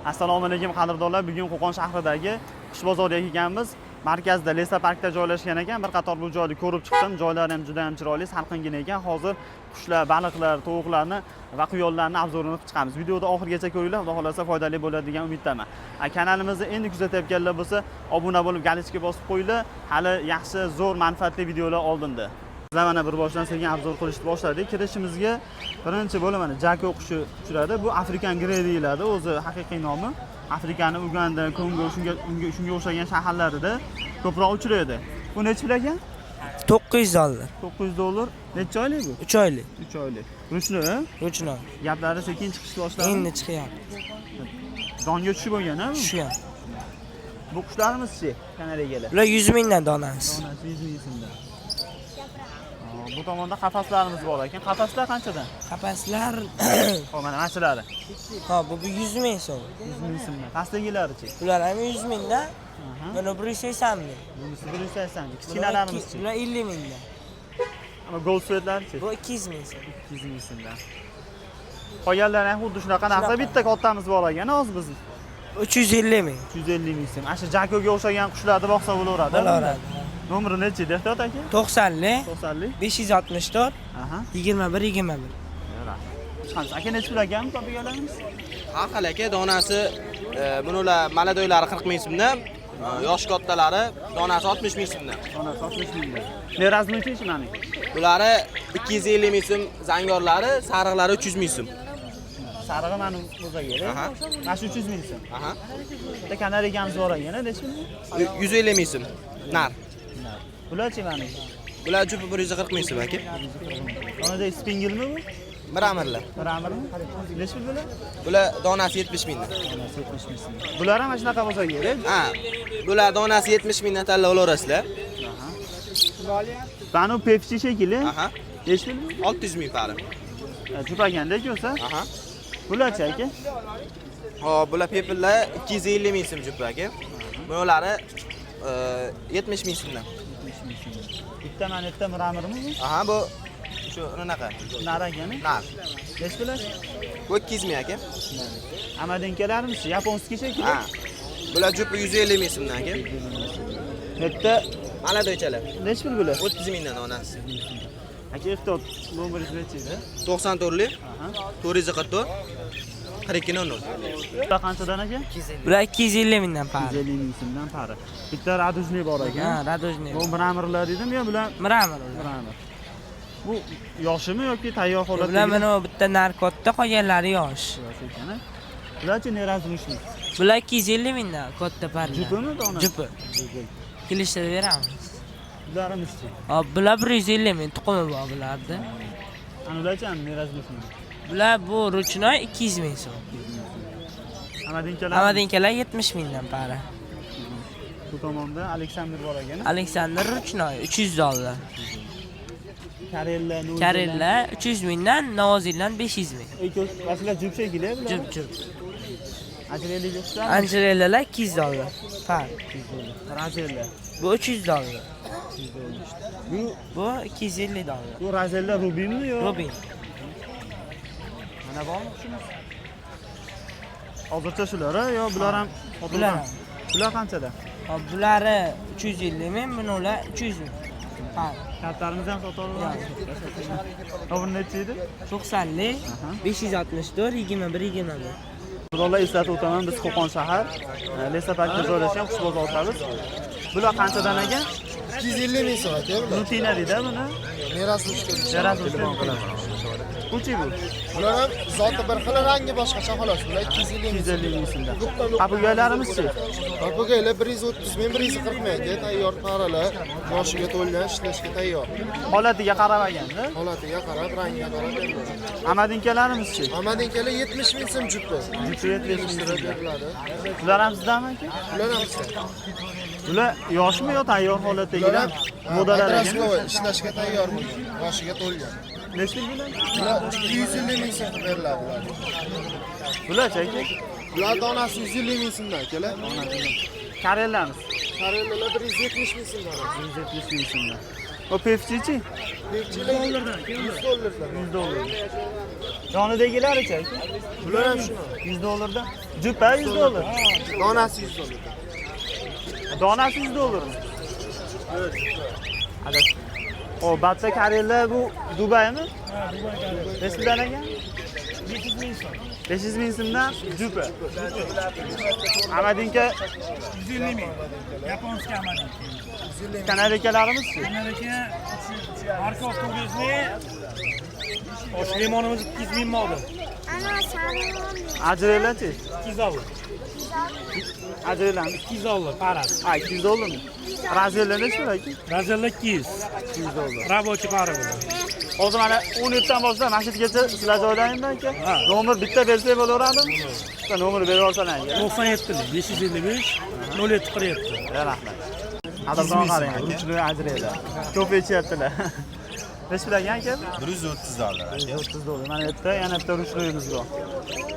Assalomu alaykum, qadrdonlar. Bugun Qo'qon shahridagi qush bozoriga kelganmiz. Markazda, Lesa parkda joylashgan ekan. Bir qator bu joyni ko'rib chiqdim. Joylari ham juda ham chiroyli, salqingina ekan. Hozir qushlar, baliqlar, tovuqlarni va quyonlarni обзор ini qilib chiqamiz. Videoda oxirigacha ko'ringlar, xudo xohlasa, foydali bo'ladi degan umiddaman. Kanalimizni endi kuzatayotganlar bo'lsa, obuna bo'lib, галочка bosib qo'yinglar. Hali yaxshi, zo'r, manfaatli videolar oldinda. Bizlar mana bir boshdan sekin обзор qilishni boshladik. Kirishimizga birinchi bo'lib mana jako qushi uchradi. Bu African Grey deyiladi, o'zi haqiqiy nomi. Afrikani Uganda, Kongo, shunga o'xshagan shaharlarida ko'proq uchraydi. Bu nechi pul ekan? 900 dollar. 900 dollar. Necha oylik bu? 3 oylik. 3 oylik. Ручной, a? Ручной. Gaplari sekin chiqishni boshladi. Endi chiqyapti. Donga tushib bo'lgan, a bu? Tushgan. Bu qushlarimiz-chi? Kanariygalar. Bular 100 mingdan donasi. Donasi 100 ming so'mdan. Bu tomonda qafaslarimiz bor ekan. Qafaslar qanchadan? Qafaslar. Hop, mana shular. Ha, bu 100 ming so'm. 100 ming so'mdan. Pastdagilarichi? Bular ham 100 mingdan. Buni 180 ming. Bunisi 180. Kichkinalarimizchi? Bular 50 mingdan. Ama gold sweatlarchi? Bu 200 ming so'm. 200 ming so'mdan. Qolganlari ham xuddi shunaqa narsa. Shunaqa. Bitta kattamiz bor ekan hozir bizni. 350 ming. 350 ming so'm. Ana shu jakoga o'xshagan qushlarni boqsa bo'laveradi. Bo'laveradi. Nomeri nechi edi, Ehtiyot aka? 90li 90lik. 564 21 21. Chiqamiz. Aka, nechi pul ekan topganlarimiz? Har xil, aka, donasi bunular молодой lari 40 ming so'mdan, yosh kattalari donasi 60 ming so'mdan. Donasi 60 mingdan. Nerazmichi mana? Bulari 250 ming so'm zangorlari, sariqlari 300 ming so'm. Sarig'i mana bo'lsa kerak. Aha. Mana shu 300 ming so'm. Aha. Bitta kanareykamiz bor ekan, nechi pul? 150 ming so'm nar. Bularchi mana? Bular jupi 140 ming so'm, aka. Onada спинглmi bu? Мрамор lar. Мрамор mi? Nechi pul bular? Bular donasi 70 mingdan. Donasi 70 ming so'm. Bular ham mana shunaqa bo'lsa kerak. Ha. Bular donasi 70 mingdan, tanlab olaverasizlar. Banu певчий shekilli. Aha. Nechi pul bu? 600 ming пара. Jup ekanda ko'rsa. Aha. Bularchi, aka? Hop, bular пепел lar 250 ming so'm jupi, aka. Bunulari 70 ming so'mdan. 70 ming so'm. Bitta mana yerda мрамор mi bu? Aha, bu shu unaqa. Nar ekan. Nar. Nechi pul? Bu 200 ming, aka. Amadinkalarimiz японский shekilli. Ha. Bular jupi 150 ming so'mdan, aka. Bu yerda Молодой chalar. Nechi pul bular? 30 mingdan donasi. Aka, ehtiyot, nomeringiz nechi edi? 94lik Aha. 444 42 00. Bular qanchadan, aka? Bular 250 mingdan пара. 150 ming so'mdan пара. Bitta радужный bor ekan. Ha, радужный. Bu мрамор lar dedim yo bular? Мрамор ular. Мрамор. Bu yoshimi yoki tayyor holatda? Bular mana bitta nar katta, qolganlari yosh. Ekan. Bularchi, неразлучный? Bular 250 mingdan katta пара lar. Jupimi, dona? Jupi. Kelishtirib beramiz. Bularimiz-chi? Hop, bular 150 ming, tuxumi bor bularda. Ana ularchi, неразлучный? Bular, bu ручной 200 ming so'm. Amadinkalar. Amadinkalar 70 mingdan пара. Bu tomonda Aleksandr bor ekan. Aleksandr ручной 300 dollar. Karella, Noziland. Karella 300 mingdan, Novozeland 500 ming. Ikkovi shular jup shekilli bular. Jup. Anjireli qushlar. Anjirellalar 200 dollar. Пара. Rozella. Bu 300 dollar. Bu Bu 250 dollar. Bu Rozella rubinmi yo? Rubin. Mana bormi qushimiz? Hozircha shular yo bular ham? Bular ham. Bular qanchada? Hop, bulari 350 ming, buni ular 300 ming. Пара. Kartlarimizni ham sota olamiz. Nomer nechi edi? 90lik 564 21 21. Qadrdonlar, eslatib o'taman, biz Qo'qon shahar, Lesa parkda joylashgan qush bozoridamiz. Bular qanchadan, aka? 250 ming so'm, aka, bular. Lutina deydi buni. Неразлучка. Неразлучка. Buchi bu? Bular ham zoti bir xil, rangi boshqacha xolos. Bular 250 ming. 250 ming so'mdan. Papugaylarimizchi? Попугай lar 130 ming, 140 ming, aka, tayyor пара lar, yoshiga to'lgan, ishlashga tayyor. Holatiga qarab ekanda. Holatiga qarab, rangiga qarab beriladi. Amadinkalarimiz-chi? Amadinkalar 70 ming so'm jupi. Jupi 70 ming Kelishtirib so'mdan. beriladi. Bular ham sizdami, aka? Bular ham sizda. Bular yoshmi yo tayyor Bular holatdagilar? ham Modalar ekan. подростковый, ishlashga tayyor bo'lgan, yoshiga to'lgan. Nechi pul bular? Bular 250 ming so'm beriladi bular. Bularchi, aka? Bular donasi 150 ming so'mdan, akalar. Karellamiz. Karellalar 170 ming so'm donasi. 170 ming so'mdan. O pevchichi? Pevchilar 100 dollardan. 100 dollar. Yonidagilarichi aka? Bular ham shuni. 100 dollardan. Jupa 100 dollar. Donasi 100 dollardan. Donasi 100 dollarmi? Adash. O, batta karela bu Dubaymi? Ha, Dubay karela. Nechi puldan ekan? 500 ming so'm. 500 ming so'mdan jupa. Amadinka 150 ming. Японский amadinka. kanarikalarimizchi? Kanarika Markov 400 ming. Osh limonimiz 200 ming oldi. Ajrelachi? 200 dollar. Ajrelami? 200 dollar parasi. Ha, 200 dollarmi? Razella nechi pul aka? Razella 200. 200 dollar. Рабочий pari bular. Hozir mana 17 dan boshlab masjidgacha sizlar joydaymi aka? Ha. Nomer bitta bersak bo'laveradimi? Bitta nomer berib olsalar aka. 97 555 0747. Rahmat. Qadrdon qarang, ruchli ajraylar. Ko'p ichyaptilar. Nechi pul ekan aka? 130 dollar aka. 130 dollar. Mana bu yerda yana bitta ruchnoyimiz bor.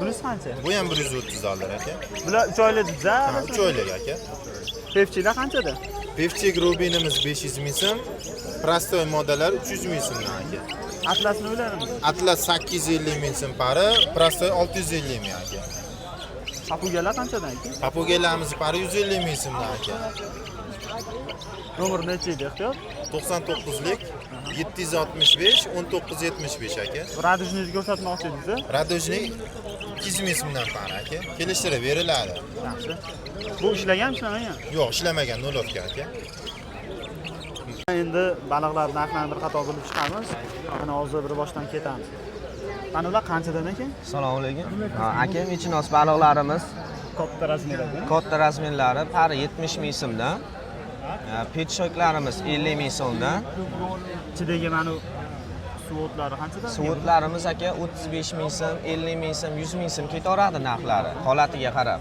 Bunisi qancha? Bu ham 130 dollar aka. Bular 3 oylik desa, Ha, 3 oylik aka. Pevchilar qanchada? Pevchik rubinimiz 500 ming so'm, простой modalar 300 ming so'mdan aka. Atlasni o'ylarimiz. Atlas 850 ming so'm pari, простой 650 ming aka. Papugalar qanchadan aka? Papugaylarimiz pari 150 ming so'mdan aka. Nomer necha edi ehtiyot? 99lik 765 1975 aka. Radujni ko'rsatmoqchi edingiz, a? Radujnik 200 ming so'mdan pari aka. Kelishtirib beriladi. Yaxshi. Bu ishlagan, ishlamagan? Yo'q, ishlamagan nolovka aka. Endi baliqlar narxlarini bir qator bilib chiqamiz. Mana hozir bir boshdan ketamiz. Mana ular qanchadan ekan? Assalomu alaykum. Aka, mechinos baliqlarimiz Katta razmerda. Katta razmerlari pari 70 ming so'mdan. Petshoklarimiz 50 ming so'mdan. Ichidagi mana suv o'tlari qanchadan? Suvo'tlarimiz aka 35 ming so'm, 50 ming so'm, 100 ming so'm ketaveradi narxlari, holatiga qarab.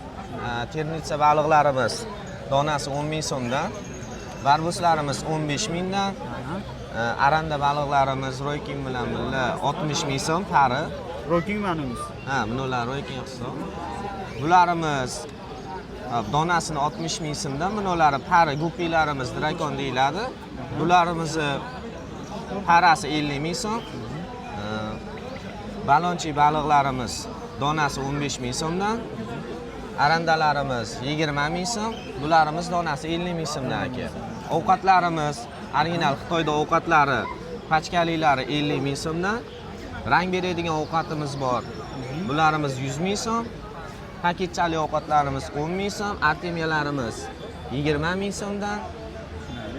Ternitsa baliqlarimiz donasi 10 ming so'mdan. Barbuslarimiz 15 mingdan. Aranda baliqlarimiz roykin bilan birga 60 ming so'm pari. Roking manimiz. Ha, bular roykin hisob. Bularimiz donasini 60 ming so'mdan, bunolari pari guppiylarimiz drakon deyiladi. Bularimizni parasi 50 ming so'm. Balonchi baliqlarimiz donasi 15 ming so'mdan. Arandalarimiz 20 ming so'm, bularimiz donasi 50 ming so'mdan aka. Ovqatlarimiz original Xitoyda ovqatlari pachkalilari 50 ming so'mdan. Rang beradigan ovqatimiz bor. Bularimiz 100 ming so'm. Paketchali ovqatlarimiz 10 ming so'm, artemiyalarimiz 20 ming so'mdan.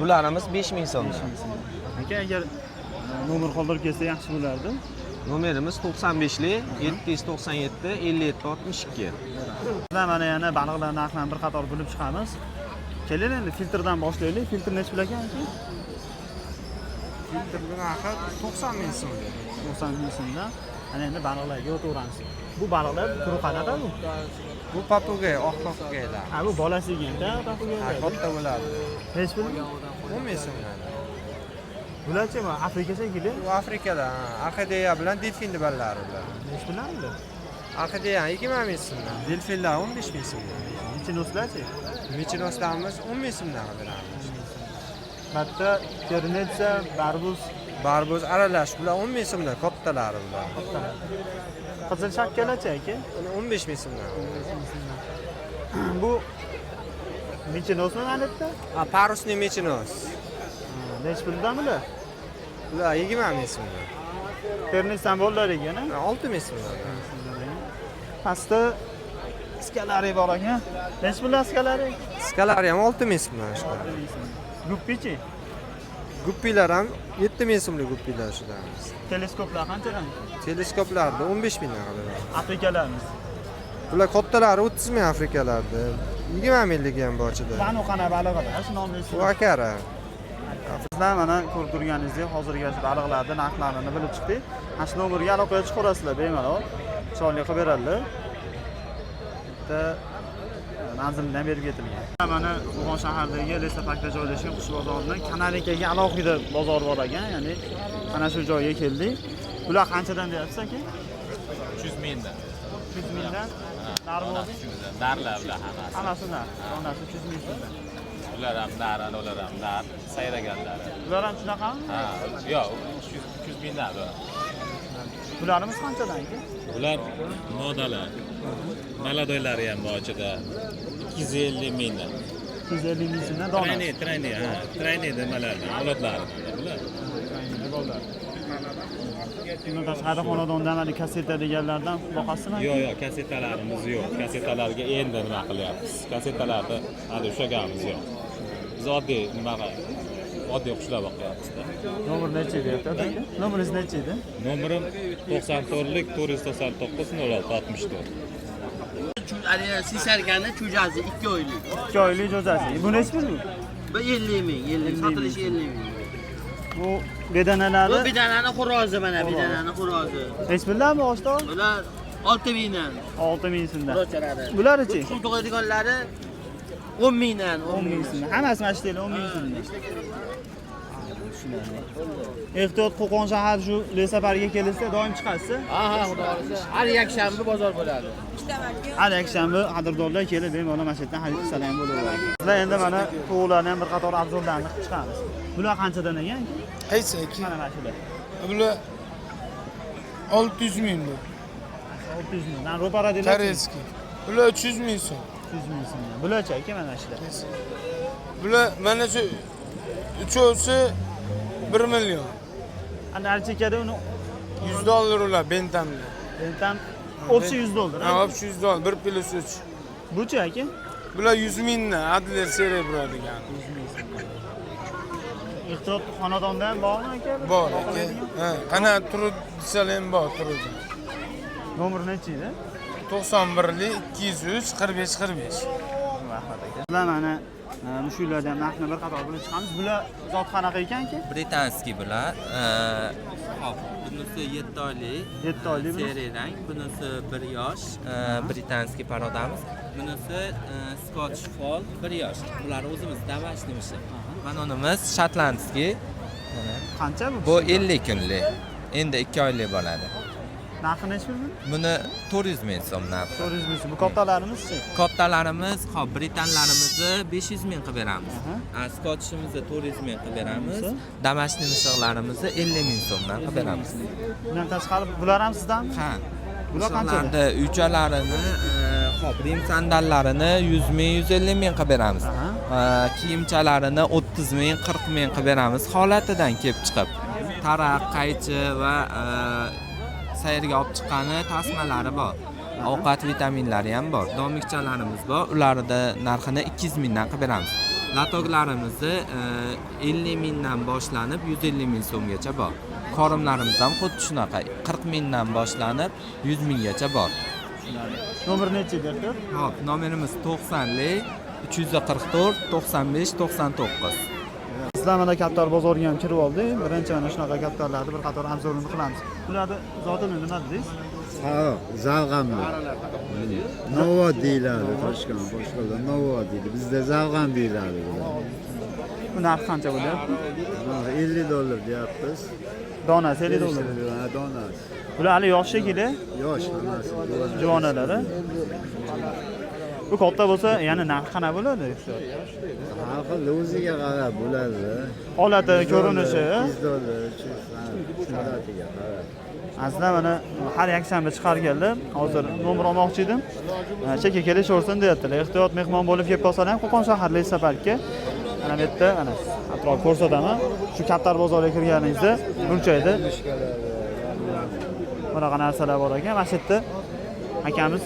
Bularimiz 5 ming so'mdan. Aka, agar nomer qoldirib kelsa yaxshi bo'lardi. Nomerimiz 95lik 797 57 62. Bizlar mana yana baliqlar narxlarini bir qator bilib chiqamiz. Keling endi filtrdan boshlaylik. Filtr nechi pul ekan aka? Filtrni narxi 90 ming so'm. 90 ming so'mdan. Ana endi baliqlarga o'taveramiz. Bu baliqlar turi qanaqa bu? Bu papugay, oq papugaylar. Ha, bu bolasi ekanda, Ha, katta bo'ladi. Nechi pul? 10 ming so'mdan. Bularchi bu Afrika shekilli. Bu Afrikada, ha, orxideya bilan delfinni ballalari bular. Nechi puldan bular? Orxideya 20 ming so'mdan, delfinlar 15 ming so'mdan. Mechinoslarchi? Mechinoslarimiz 10 ming so'mdan beramiz. Bitta ternetsa, barbuz, Barbuz aralash, bular 10 ming so'mdan kattalari bular. qizil shakkalachi aka? Uni 15 ming so'mdan. Bu mechinosmi mana bitta? Ha, parusli mechinos. Nechi puldan bular? Bular 20 ming so'mdan. Ternetsan bo'llar ekan, a? 6 ming so'mdan. Pastda skalari bor ekan. Nechi puldan skalari? Skalari ham 6 ming so'mdan shular. Guppichi? Guppilar ham 7 ming so'mlik guppilar shular. Teleskoplar qanchadan? Teleskoplarni 15 mingdan qiladi. Afrikalarimiz. Bular kattalari 30 ming Afrikalarda. 20 mingligi ham bor ichida. Banu qana balig'i, shu nomni Bu akara. Sizlar mana ko'rib turganingizdek hozirgi shu baliqlarni narxlarini bilib chiqdik. Mana shu nomerga aloqaga chiqaverasizlar bemalol. Chiroyli qilib beradilar. Bitta manzilini ham berib ketilgan. Mana Uxon shahridagi Lesaparkda joylashgan qush bozoridan Kanarikaga alohida bozor bor ekan, ya'ni mana shu joyga keldik. Bular qanchadan deyapsiz aka? 300 mingdan. 300 mingdan. Narvi Narlar bular hammasi. Hammasi nar. Donasi 300 ming so'mdan. Ular ham nar, ular ham nar, sayraganlari. Bular ham shunaqami? Ha, yo'q, 300 mingdan bular. Bularimiz qanchadan aka? Bular modalar. Maladoylari ham bor ichida. 250 mingdan. 250 ming so'mdan donasi. Trayni, trayni, ha, trayni nimalardan, avlodlari bular. Bundan tashqari xonadonda mana kasseta deganlardan boqasizmi? Yo'q, yo'q, kassetalarimiz yo'q. Kassetalarga endi nima qilyapmiz? Kassetalarni hali ushlaganimiz yo'q. Biz oddiy nimaga oddiy qushlar boqyapmiz-da. Nomer necha edi aka? Nomeringiz necha edi? Nomerim 94lik 499 06 64. Sisargani cho'jasi 2 oylik. 2 oylik jo'jasi. Bu nechi pul bu? Bu 50 ming, 50 sotilishi 50 ming. Bu bedanalari. Bu bedanani xo'rozi mana, bedanani xo'rozi. Nechi puldan bu oshtor? Bular 6 mingdan. 6 ming so'mdan. Xo'rozchalari. Bular-chi? Bu tuxum tug'adiganlari 10 mingdan, 10 ming so'mdan. Hammasi mana shu yerda 10 ming so'mdan. Ehtiyot Qo'qon shahar shu Lesaparga kelsa doim chiqasiz. Ha, ha, xudo xolasa. Har yakshanba bozor bo'ladi. Har yakshanba qadrdonlar kelib bemalol mana shu yerdan xarid qilsalar ham bo'laveradi. Bizlar endi mana tovuqlarni ham bir qator obzorlarini qilib chiqamiz. Bular qanchadan ekan? Qaysi aka? Mana mana shular. Bular 600 ming bu. 600 ming. Man ro'para deylar. Koreyskiy. Bular 300 ming so'm. 300 ming so'mdan. Bularchi aka mana shular. Bular mana shu uchovsi 1 million. Ana archakada uni 100 dollar ular bentamda. Bentam общий 100 dollar. Ha, общий 100 dollar 1 плюс 3. Buchi aka? Bular 100 mingdan Adler Cerebro degan. 100 ming so'm. Ehtiyot xonadonda ham bormi aka? Bor aka. Ha, qana turi desalar ham bor turi. Nomer nechi edi? 91lik 203 45 45. Rahmat aka. Bular mana mushuklardan ham narxini bir qator bilib chiqamiz. Bular zot qanaqa ekan aka? Британский bular. Hop, bunisi 7 oylik. 7 oylik bunisi. Seri rang, bunisi 1 yosh, британский порода miz. Bunisi Scotch Fold 1 yosh. Bular o'zimiz домашний mushuk. Mana unimiz шотландский. Qancha bu? Bu 50 kunlik. Endi 2 oylik bo'ladi. Narxi nechi pul? Buni 400 ming so'm narxi. 400 ming so'm. Bu kattalarimizchi? Kattalarimiz, hop, britanlarimizni 500 ming qilib beramiz. Skotchimizni 400 ming qilib beramiz. Домашний mushuqlarimizni 50 ming so'mdan qilib beramiz. Bundan tashqari bular ham sizdanmi? Ha. Bular qanchadan? Mushuqlarni uychalarini, hop, rim sandallarini 100 ming, 150 ming qilib beramiz. Kiyimchalarini 30 ming, 40 ming qilib beramiz. Holatidan kelib chiqib. Taraq, qaychi va sayrga olib chiqqani tasmalari bor. Ovqat vitaminlari ham bor. Domikchalarimiz bor. Ularni narxini 200 mingdan qilib beramiz. Latoklarimizni 50 mingdan boshlanib 150 ming so'mgacha bor. Korimlarimiz ham xuddi shunaqa 40 mingdan boshlanib 100 minggacha bor. Nomer nechi edi? Hop, nomerimiz 90lik 344 95 99. Sizlar mana kaptar bozoriga ham kirib oldik. Birinchi mana shunaqa kaptarlarni bir qator obzorini qilamiz. Bularni zotini nima dedingiz? Sariq, zalg'amli. Novvot deyiladi Toshkent, boshqalar novvot deydi. Bizda zalg'am deyiladi bular. Bu narxi qancha bo'lyapti? Narxi 50 dollar deyapmiz. Donasi 50 dollar. Ha, donasi. Bular hali yosh shekilli. Yosh hammasi. Juvonalari. Bu katta bo'lsa, yana narxi qanaqa bo'ladi? Har xil o'ziga qarab bo'ladi. Holati, 100 dollar, ko'rinishi. 100 dollar, 300, ha, holatiga qarab. Aslida mana har yakshanba chiqarganlar. Hozir nomer olmoqchi edim. Chekka kelishaversin deyaptilar. Ehtiyot mehmon bo'lib kelib qolsalar ham Qo'qon shahar Lesaparkka. Mana bu yerda mana atrof ko'rsataman. Shu kaptar bozoriga kirganingizda burchakda bunaqa narsalar bor ekan. Mana shu yerda akamiz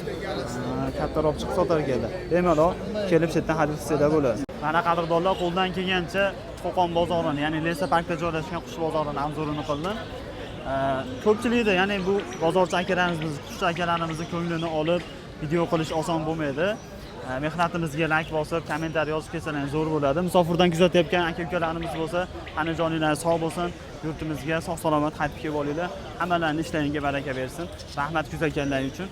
kaptar olib chiqib sotar ekanlar. Bemalol kelib shu yerdan xarid qilsanglar bo'ladi. Mana qadrdonlar, qo'ldan kelgancha Qo'qon bozorini, ya'ni Lesaparkda joylashgan qush bozorini obzorini qildim. Ko'pchilikda, ya'ni bu bozorchi akalarimiz, biz qushchi akalarimizni ko'nglini olib video qilish oson bo'lmaydi. Mehnatimizga like bosib, kommentariy yozib ketsalar zo'r bo'ladi. Musofirdan kuzatayotgan aka ukalarimiz bo'lsa, xanajoninglar sog' bo'lsin, yurtimizga sog' salomat qaytib kelib olinglar. Hammalarini ishlaringga baraka bersin. Rahmat kuzatganlaring uchun.